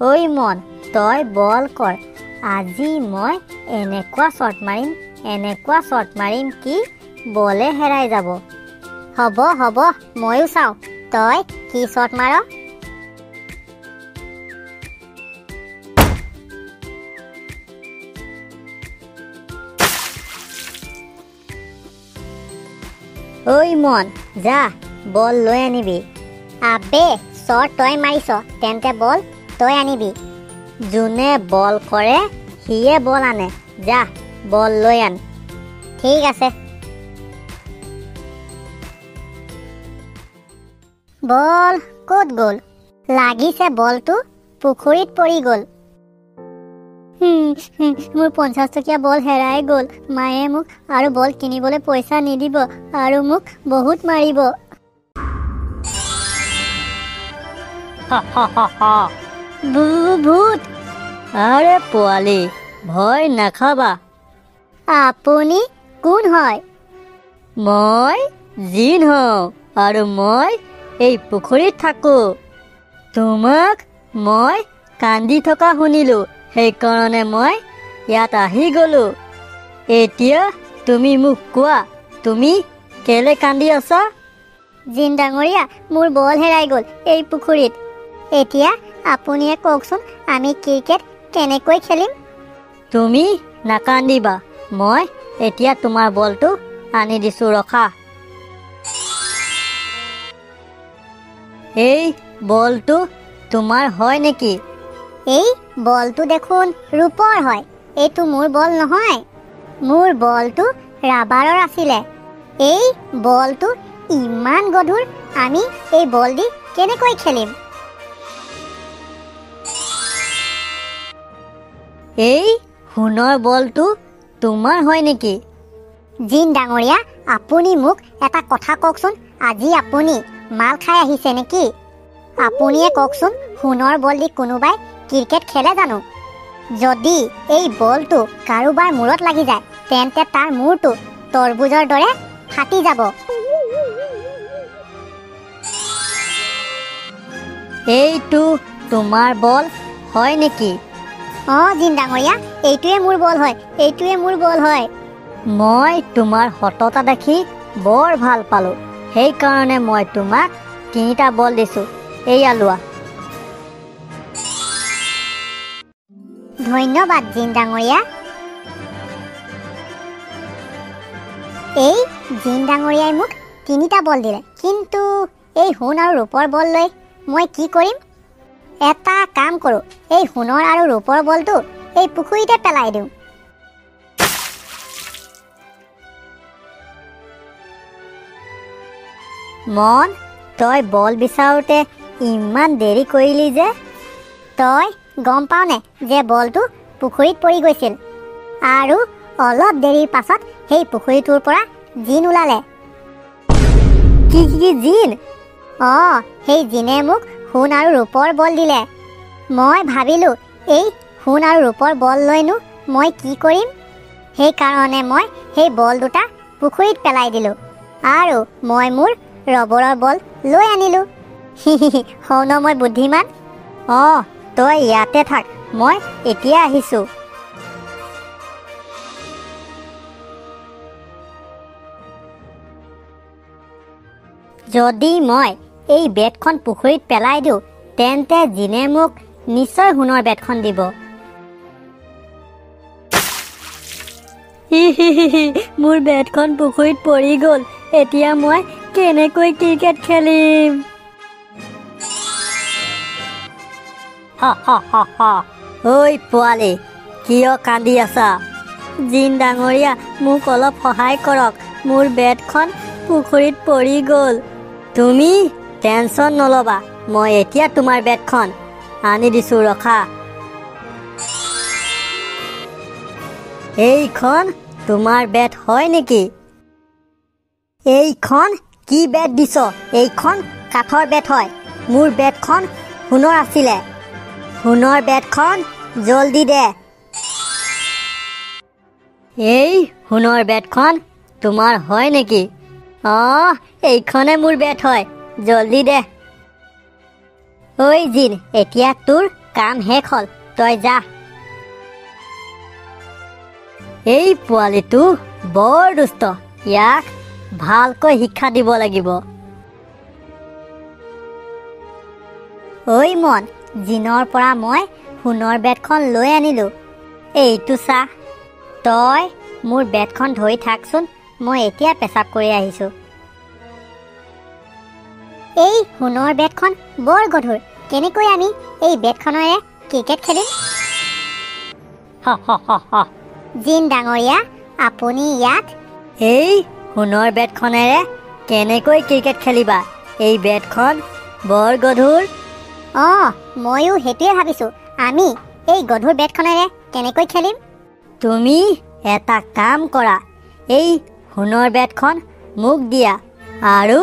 ঐ মন, তই বল কৰ, আজি মই এনেকুৱা শ্বট মাৰিম, এনেকুৱা শ্বট মাৰিম কি বলে হেৰাই যাব। হ'ব হ'ব, ময়ো চাওঁ তই কি শ্বট মাৰ। ঐ মন, যা বল লৈ আনিবি। আবে, শ্বট তই মাৰিছ, তেন্তে বল তই আনিবি। যোনে বল কৰে সিয়ে বল আনে, যা বল লৈ আন। ঠিক আছে। বল ক'ত গ'ল? লাগিছে বলটো পুখুৰীত পৰি গ'ল। মোৰ 50 টকীয়া বল হেৰাই গ'ল। মায়ে মোক আৰু বল কিনিবলৈ পইচা নিদিব আৰু মোক বহুত মাৰিব। ভূত! আৰে পোৱালি, ভয় নাখাবা। আপুনি কোন হয়? মই জিন হওঁ আৰু মই এই পুখুৰীত থাকোঁ। তোমাক মই কান্দি থকা শুনিলোঁ, সেইকাৰণে মই ইয়াত আহি গ'লোঁ। এতিয়া তুমি মোক কোৱা, তুমি কেলৈ কান্দি আছা? জিন ডাঙৰীয়া, মোৰ বল হেৰাই গ'ল এই পুখুৰীত। এতিয়া আপুনিয়ে কওকচোন, আমি ক্ৰিকেট কেনেকৈ খেলিম? তুমি নাকান্দিবা, মই এতিয়া তোমাৰ বলটো আনি দিছোঁ, ৰখা। এই বলটো তোমাৰ হয় নেকি? এই বলটো দেখোন ৰূপৰ হয়, এইটো মোৰ বল নহয়। মোৰ বলটো ৰাবাৰৰ আছিলে। এই বলটো ইমান গধুৰ, আমি এই বল দি কেনেকৈ খেলিম? এই সোণৰ বলটো তোমাৰ হয় নেকি? জিন ডাঙৰীয়া, আপুনি মোক এটা কথা কওকচোন, আজি আপুনি মাল খাই আহিছে নেকি? আপুনিয়ে কওকচোন, সোণৰ বল দি কোনোবাই ক্ৰিকেট খেলে জানো? যদি এই বলটো কাৰোবাৰ মূৰত লাগি যায়, তেন্তে তাৰ মূৰটো তৰবুজৰ দৰে ফাটি যাব। এইটো তোমাৰ বল হয় নেকি? অঁ জিন ডাঙৰীয়া, এইটোৱে মোৰ বল হয়, এইটোৱে মোৰ বল হয়। মই তোমাৰ সততা দেখি বৰ ভাল পালোঁ, সেইকাৰণে মই তোমাক 3টা বল দিছোঁ। এয়া লোৱা। ধন্যবাদ জিন ডাঙৰীয়া। এই জিন ডাঙৰীয়াই মোক 3টা বল দিলে, কিন্তু এই সোণ আৰু ৰূপৰ বল লৈ মই কি কৰিম? এটা কাম কৰোঁ, এই সোণৰ আৰু ৰূপৰ বলটো এই পুখুৰীতে পেলাই দিওঁ। মন, তই বল বিচাৰোঁতে ইমান দেৰি কৰিলি যে? তই গম পাওনে যে বলটো পুখুৰীত পৰি গৈছিল, আৰু অলপ দেৰিৰ পাছত সেই পুখুৰীটোৰ পৰা জিন ওলালে। কি কি জিন? অঁ, সেই জিনে মোক সোণ আৰু ৰূপৰ বল দিলে। মই ভাবিলোঁ এই সোণ আৰু ৰূপৰ বল লৈনো মই কি কৰিম, সেইকাৰণে মই সেই বল দুটা পুখুৰীত পেলাই দিলোঁ আৰু মই মোৰ ৰবৰৰ বল লৈ আনিলোঁ। হওঁ ন মই বুদ্ধিমান? অঁ, তই ইয়াতে থাক, মই এতিয়া আহিছোঁ। যদি মই এই বেটখন পুখুৰীত পেলাই দিওঁ, তেন্তে জিনে মোক নিশ্চয় সোণৰ বেটখন দিব। মোৰ বেটখন পুখুৰীত পৰি গ'ল, এতিয়া মই কেনেকৈ ক্ৰিকেট খেলিম? ঐ পোৱালি, কিয় কান্দি আছা? জিন ডাঙৰীয়া, মোক অলপ সহায় কৰক, মোৰ বেটখন পুখুৰীত পৰি গ'ল। তুমি টেনশ্যন নল'বা, মই এতিয়া তোমাৰ বেটখন আনি দিছোঁ, ৰখা। এইখন তোমাৰ বেট হয় নেকি? এইখন কি বেট দিছ? এইখন কাঠৰ বেট হয়। মোৰ বেটখন সোণৰ আছিলে। সোণৰ বেটখন জলদি দে। এই সোণৰ বেটখন তোমাৰ হয় নেকি? অঁ, এইখনে মোৰ বেট হয়, জলদি দে। ঐ জিন, এতিয়া তোৰ কাম শেষ হ'ল, তই যা। এই পোৱালিটো বৰ দুষ্ট, ইয়াক ভালকৈ শিক্ষা দিব লাগিব। ঐ মন, জিনৰ পৰা মই সোণৰ বেটখন লৈ আনিলোঁ, এইটো চা। তই মোৰ বেটখন ধৰি থাকচোন, মই এতিয়া পেচাব কৰি আহিছোঁ। এই সোণৰ বেটখন বৰ গধুৰ, কেনেকৈ আমি এই বেটখনেৰে ক্ৰিকেট খেলিম? জিন ডাঙৰীয়া, আপুনি ইয়াত এই সোণৰ বেটখনেৰে কেনেকৈ ক্ৰিকেট খেলিবা? এই বেটখন বৰ গধুৰ। অঁ, ময়ো সেইটোৱে ভাবিছোঁ, আমি এই গধুৰ বেটখনেৰে কেনেকৈ খেলিম? তুমি এটা কাম কৰা, এই সোণৰ বেটখন মোক দিয়া আৰু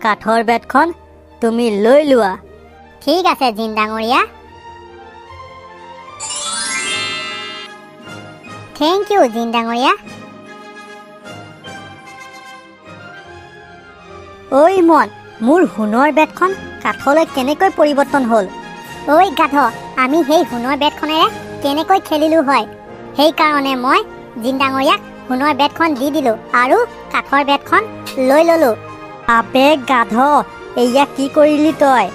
কাঠৰ বেটখন তুমি লৈ লোৱা। ঠিক আছে জিন ডাঙৰীয়া। Thank U জিন ডাঙৰীয়া। ঐ মন, মোৰ সোণৰ বেটখন কাঠলৈ কেনেকৈ পৰিৱৰ্তন হ'ল? ঐ গাধ, আমি সেই সোণৰ বেটখনেৰে কেনেকৈ খেলিলোঁ হয়? সেইকাৰণে মই জিন ডাঙৰীয়াক সোণৰ বেটখন দি দিলোঁ আৰু কাঠৰ বেটখন লৈ ল'লোঁ। আবে গাধ, এয়া কি কৰিলি তই?